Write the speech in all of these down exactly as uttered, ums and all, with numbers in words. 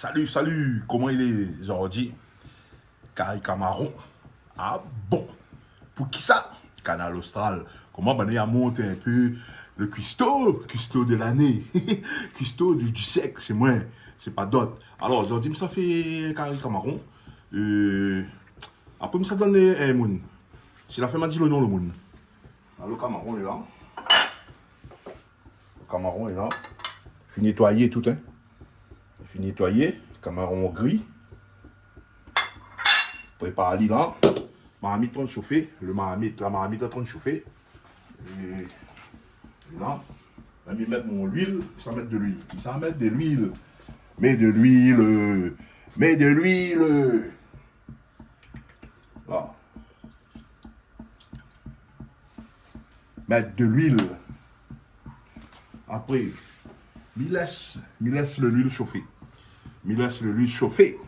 Salu, salu, koman i lé zordi? Kari kamaron. Ah bon? Pou kisa? Kanal Austral. Koman banna i amont in pé le kuisto, kuisto de lané, kuisto du, du siècle, sé moin, sé pa dot. Alor, zordi, mi sa fé kari kamaron. Euh, apré, mi sa donn in moun. Si la fé, ma di le non, le moun. Alor, kamaron lé la. Kamaron lé la. Fine nétoiyé tout, hein. Fine nétoiyé, kamaron gri. Prépar ali la. Marmit antrin shofé. Le marmit, la marmit antrin shofé. É, é la, la, mi mèt mon luil. Mi sa mèt de luil. Mi sa mèt de luil. Mèt de luil. Mèt de luil. La. Mèt de luil. Apré, mi lès, mi lès le luil shofé. Mi lès le luil shofé.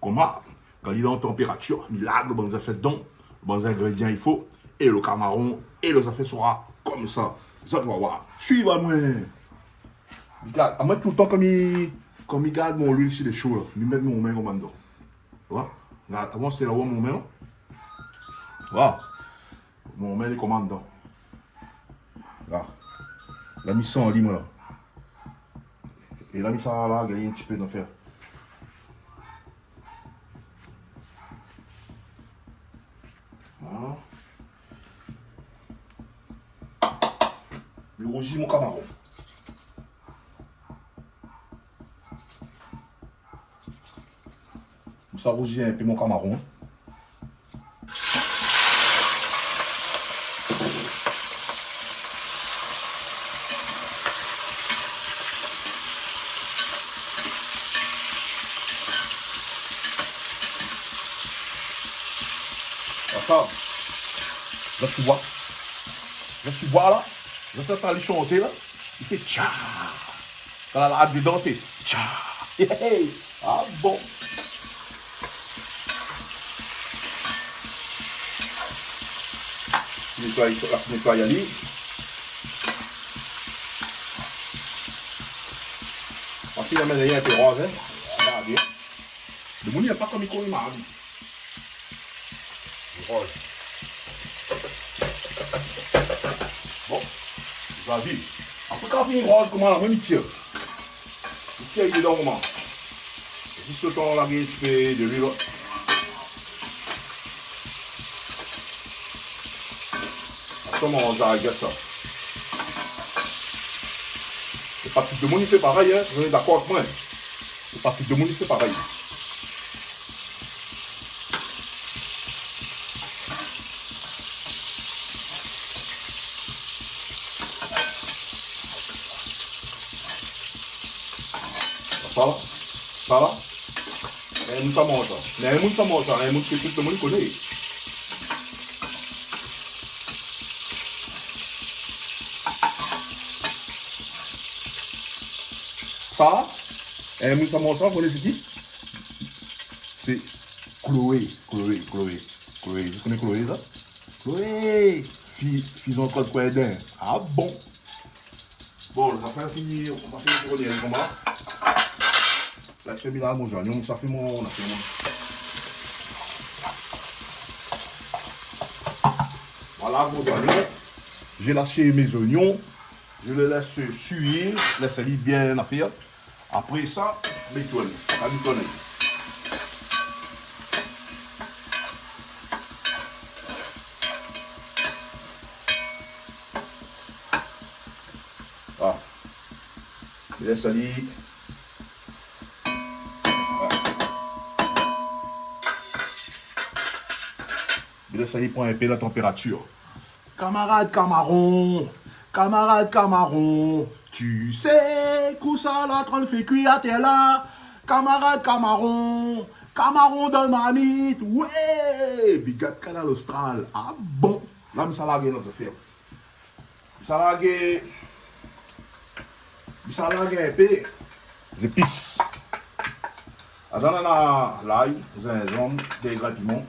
Koman, kan li lé an tanpératir, mi larg le bann zafèr dedan, le bann zingrédian i fo, é le kamaron, é le zafèr sora konmsa. Zot va oir. Suiv amoin. Mi gard, amoin toultan, kan mi, kan mi gard mon luil si lé sho la, mi mèt mon min konmsa dedan. Oua. Gard, avan sété la, oua, mon min, non? Oua. Mon min lé konmsa dedan. La. La, mi san ali, moin, la. É la, mi sa la gingn in ti pé d'afèr. Voilà. Mi rouzi mon kamaron. Mi sa rouzi in pé mon kamaron. Atann. La, ti voi. La, ti voi la. La, sa, sa li shanté la. Li fé tcha. Kan la larg dedan, fé tcha. Hey, hey. Ah bon. Nétoiy, la nétoiy ali. Parske la mèt in pé roz, hein. Gard bien. Le moun i yèm pa kan mi koné mal. Roz. Bon, zavi. Apré, kan fini roz, koman la, moin, mi tir. Mi tir dedan, koman. Zis le tan la gingn in ti pé de luil. Atann, mon zari, gard sa. Sé pa tout demoun i fé parèy, hein. Zot lé dakor avèk moin? Sé pa tout demoun i fé parèy. Sa la, sa la. In moun sa manz sa. Mé in moun sa manz sa, in moun ke tout demoun i koné. Sa, in moun sa manz sa, koné sé ki? Sé Chloé, Chloé, Chloé, Chloé. Zot i koné Chloé, sa? Chloé, fi, fi Jean-Claude Coindin. Ah bon? Bon, sa fé fini, nou va fé tourné ali konmsa. La, mi la mon zoignon, sa fé mon, la fé mon. Voilà, mon zoignon. J'ai lâché mes oignons. Je le laisse suer, lès ali bien afèr. Apré sa, mi tourn, sa mi tourn. Ah. Lès ali. Ah. Lès ali pran in pé la tanpératir. Kamarad kamaron, kamarad kamaron, tu sais kosa la antrinn fé kui atèr la? Kamarad kamaron, kamaron dan marmit, ouais! Big up Kanal Austral. Ah bon? La, mi sa larg in not zafèr. Mi sa larg, mi sa larg in pé zépis. Adan, nana lay, zinzanm, dé grin piman.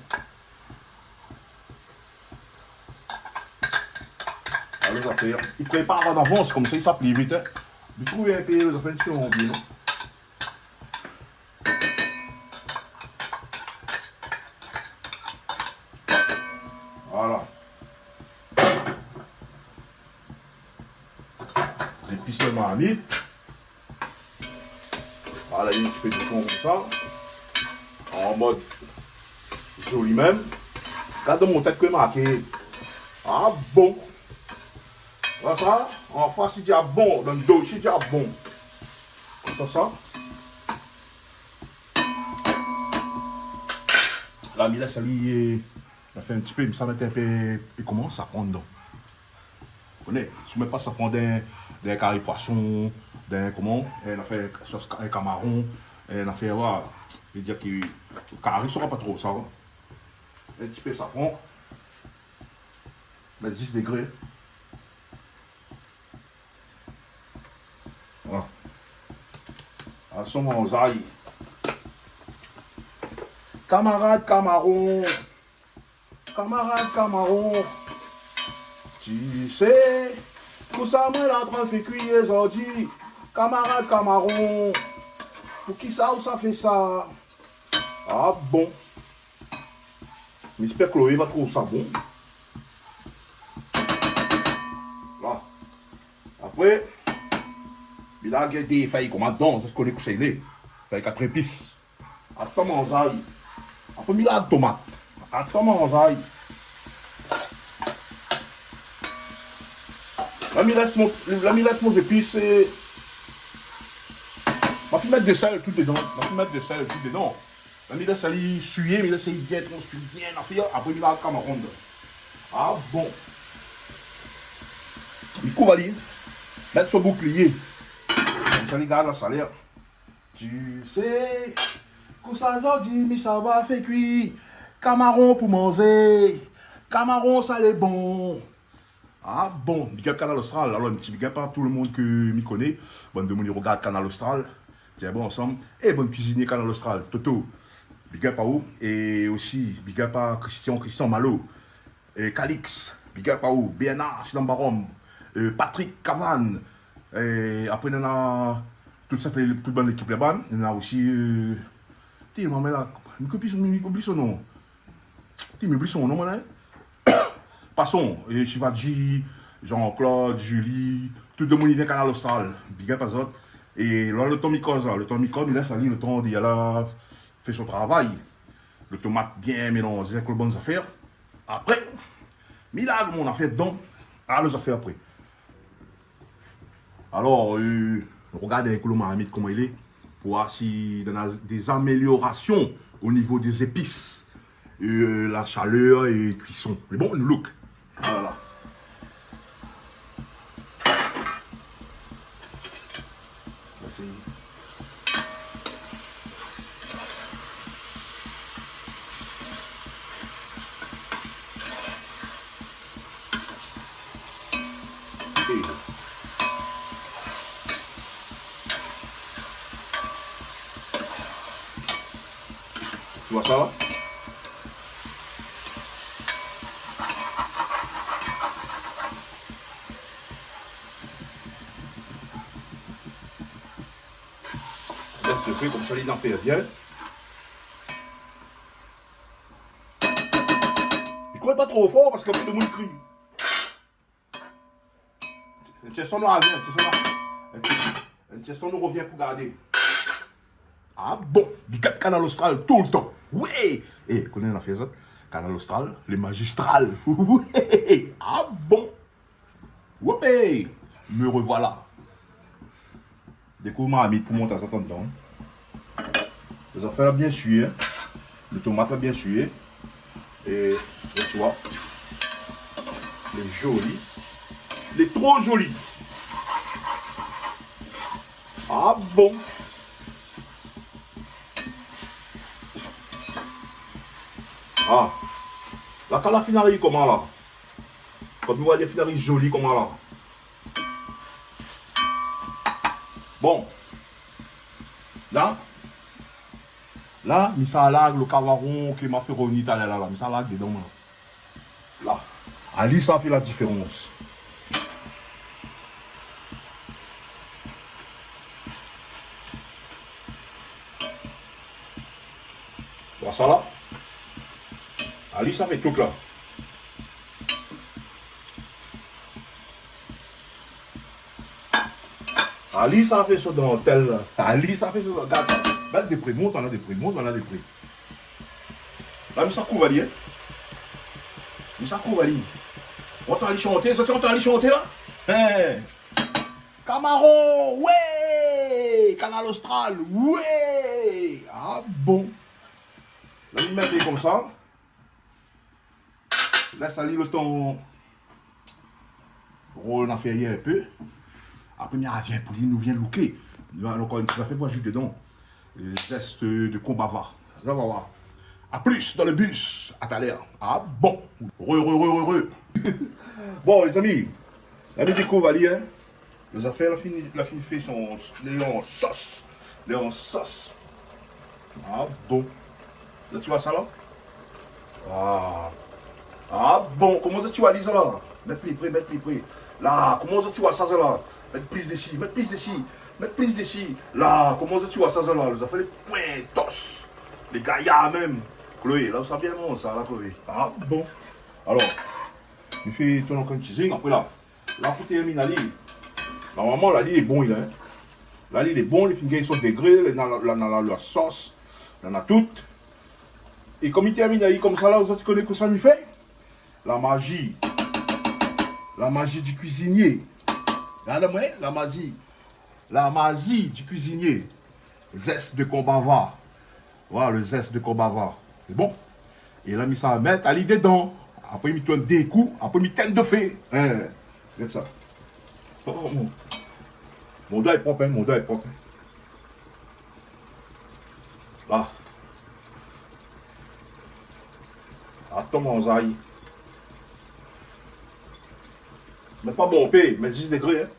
Alé, zafèr. I prépar an avans, konmsa i sa pli vit, hein. Mi trouv in pé, zafèr, i son bien, non? pé marmit. Voilà, in ti pé di fon konmsa. An mod zoli mèm. Gard dan mon tèt kosa marké. Ah bon. Voilà sa, an fas i di ah bon, dan lo do i di ah bon. Konmsa sa. La mi lès ali, euh, la fé in ti pé, mi sa mèt in pé, é koman, safran dedan. Ou koné, si mi mèt pa safran dan, dan kari poison, dan koman, é, la fé sos ka-, é, kamaron, é, la fé, voilà. Vé dir ke lo kari sra pa tro sa, in. In ti pé safran. Mèt dis dégré. Voilà. A son manzay. Kamarad kamaron. Kamarad kamaron. Tu sais, kosa moin la pran fé kui zordi. Kamarad kamaron. Poukisa ou sa fé sa ? Ah bon. Mi éspèr Chloé va trouv sa bon. La. Apré, mi la gèt dé fèy koman dan, sa sé koné kosa i lé. Fèy kat zépis. Atann manzay. Apré, mi la tomat. Atann manzay. La mi lès mon, la mi lès mon zépis, é ma fine mèt de sèl tout dedan. Ma fine mèt de sèl tout dedan. La mi lès ali suyé, mi lès ali bien transpir, bien afèr. Apré mi la kamaron dedan. Ah bon. Mi kouv ali. Mèt son bouklié. Konmsa li gard la salèr. Tu sais, kosa zordi mi sa va fé kui. Kamaron pou manzé. Kamaron sa lé bon. Ah bon, big up Kanal Austral. Alor, in ti big up a tout le monde ke mi koné. Bann demoun i rogard Kanal Austral. Tienbo ansanm. É bann kuizinié Kanal Austral. Toto, big up a ou. É osi, big up a Christian, Christian Malo. É Calix, big up a ou. Bernard Silambarom. É Patrick Cavan. É apré, nana tout sa, tout bann lékip laba. Nana osi, euh, ti, momon la, mi oubli son, mi oubli son non. Ti, mi oubli son non, moin la. Pason, é Shivadji, Jean-Claude, Julie, tout demoun i vien Kanal Austral. Big up a zot. É la, lo tan mi koz la, lo tan mi koz, mi lès ali lo tan de la fé son travay. Lo tomat bien mélanzé avèk lo bann zafèr. Apré, mi larg mon afèr dedan. Alon zafèr apré. Alor, euh, rogard in kou lo marmit koman i lé, pou oir si nana dé zaméliorasion o nivo dé zépis, euh, la shalèr é kuison. Mé bon, nou look. Voilà. Mèrsi. Ou oi sa ? Bien, sé fé konmsa, li anpèrd bien. I kouv pa tro for parske apré demoun i kri. In ti instan nou rovien, in ti instan nou, in ti instan nou rovien pou gardé. Ah bon, big up Kanal Austral toultan. Wé ! É, koné nafèr sa ? Kanal Austral, le magistral. Wé ! Ah bon ? Wopé ! Me revoilà. Dékouv marmit pou mont azot andan. Lé zafèr la bien suyé, in. Lo tomat la bien suyé. É, é ti oi, lé zoli. Lé tro zoli. Ah bon. Ah. La, kan la fine ariv koman la ? Kan ou oi la fine ariv zoli koman la. Bon. La, la, mi sa larg lo kamaron ke ma fé rovni talèr la, la. Mi sa larg dedan, la. La. Ali sa fé la diférans. Oi sa la. Ali sa fé tout la. Ali sa fé son dantèl la. Ali sa fé son, gard sa. Gard de pré, mont la de pré, mont la de pré. La, mi sa kouv ali, in. Mi sa kouv ali. Ou antann ali shanté, zot i antann ali shanté la? Hin. Kamaron, wé! Kanal Austral, wé! Ah bon. La, mi mèt ali konmsa. Lès ali lo tan. Rol na fé in pé. Apré, mi ravien pou li, nou vien louké. Nou na ankor in ti zafèr pou azout dedan. Euh, zès de konbava. Sa va oir. A plus dans le bus. A talèr. Ah bon. Re, re, re, re, re. Bon, lézami. La, mi dékouv ali, in. Lo zafèr la fini, la fini fé son, lé an sos. Lé an sos. Ah bon. Zot i oi sa la? Ah. Ah bon, koman zot i oi ali sa la? Mèt pli pré, mèt pli pré. La, koman zot i oi sa, sa la? Mèt plis dési, mèt plis dési, mèt plis dési. La, koman zot i oi sa, sa la? Lo zafèr lé pointos. Lé gayar mèm. Chloé, la, ou sa bien manz sa la, Chloé? Ah bon. Alor, mi fé tourn ankor in ti zing, apré la. La, pou tèrmin ali. Normalman, la, li lé bon, li la, in. La, li lé bon, li fine gingn son dégré, la, la, la, la, la sos, la, na tout. É kom mi tèrmin ali konmsa la, zot i koné kosa mi fé? La maji. La maji di kuizinié. Gard amoin, la maji. La maji di kuizinié. Zès de konbava. Voilà, lo zès de konbava. Sé bon. É la, mi sa mèt ali dedan. Apré, mi tourn dé kou. Apré, mi tinn do fé. Hin. Gard sa. Oh, mon, mon doi lé prop, in. Mon doi lé prop, in. La. Atann, mon zay. Mèt pa bonpé, mèt zis dégré, in.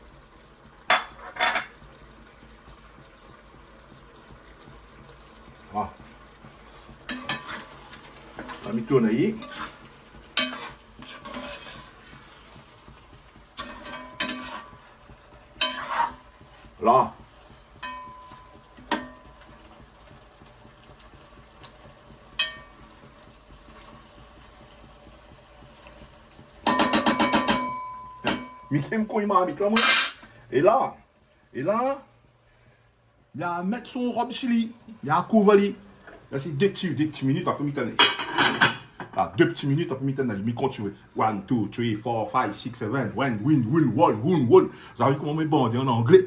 Ah. La, mi tourn ali. La. Mi fé in koin marmit la, moin. É la, é la, mi sa mèt son rob si li. Mi sa kouv ali. La, sé dé ti, dé ti minit, apré mi tinn ali. Ah, dé ti minit, apré mi tinn ali. Mi kontinié. One, two, three, four, five, six, seven. One, win, win, one, win, one. Zot i oi koman mi bande an anglé.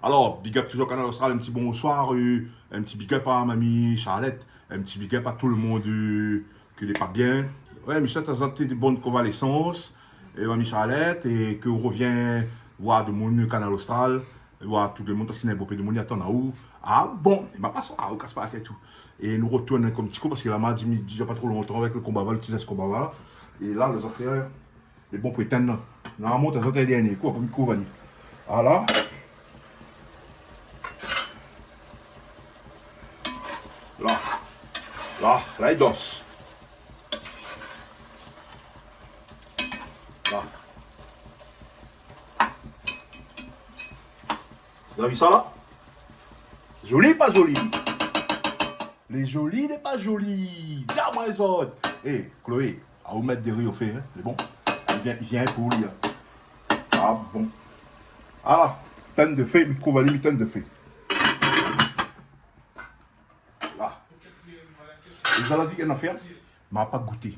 Alor, big up toujour Kanal Austral, in ti bonsoir, euh, in ti big up a Mami Charlette, in ti big up a tout le monde, euh, ke lé pa bien. Wé, mi souèt azot in bone konvalésans, é Mami Charlette, é ke ou rovien oir demoun Kanal Austral, oir tout demoun, parske néna bonpé demoun i atann aou. Ah bon, é ma pa sa, ah, ou kas pa la tèt ou. É nou rotourn konm ti kou, parske la, ma di, mi di, na pa tro lontan avèk lo konbava, lo ti zès konbava la. É la, lo zafèr, mé bon, pou étinn la. Normalman, ta sa, té dèrnié kou, apré mi kouv ali. Ala. La. La, la, li dos. La. Zot la vi sa la? Zoli, pa zoli? Lé zoli, lé pa zoli? Di amoin zot. É, Chloé, aou mèt dori o fé, in? Lé bon? Li vien, li vien pou li, in. Ah bon. Ala, tinn do fé, mi kouv ali, mi tinn do fé. La. É zot la vi in nafèr, ma pa gouté.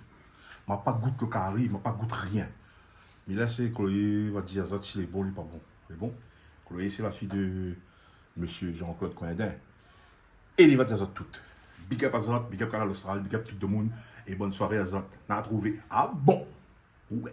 Ma pa gout lo kari, ma pa gout rien. Mi lès Chloé va dir azot si lé bon, lé pa bon. Lé bon? Chloé, sé la fiy de Monsieur Jean-Claude Coindin. É li va dir azot tout. Big up azot, big up Kanal Austral, big up tout demoun. É bone soiré azot. Na trouvé. Ah bon? Wé.